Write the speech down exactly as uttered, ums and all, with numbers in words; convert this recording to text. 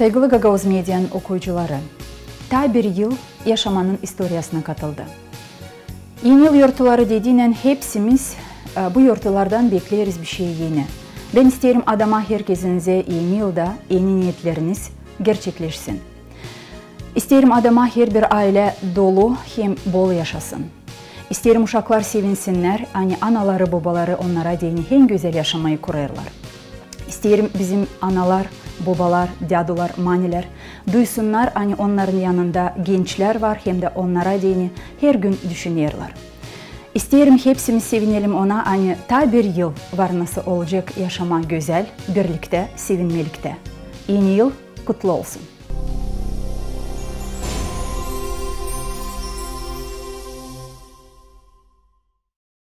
Saygılı Gagauz Medianın okuyucuları, taa bir yıl yaşamanın istoriyasına katıldı. Eni yıl yortuları dediynän hepsimiz, e, bu yortulardan bekleeriz bişey eni. Bän isteerim adamaa herkezinizä eni yılda eni niyetleriniz gerçekleşsin. İsteerim adamaa herbir aylä dolu hem bol yaşasın. İsteerim uşaklar sevinsinnär, ani anaları-bobaları onnara deyni en gözäl yaşamayı kurêrlar. İsteerim bizim analar, bobalar, dädular, manilär duysunnar, ani onnarın yanında gençlär var hem dä onnara deyni her gün düşünerlär. İsteerim hepsimiz sevinelim ona, ani taa bir yıl var nasıl olacek yaşamaa gözäl, birliktä, sevinmeliktä. Eni yıl kutlu olsun.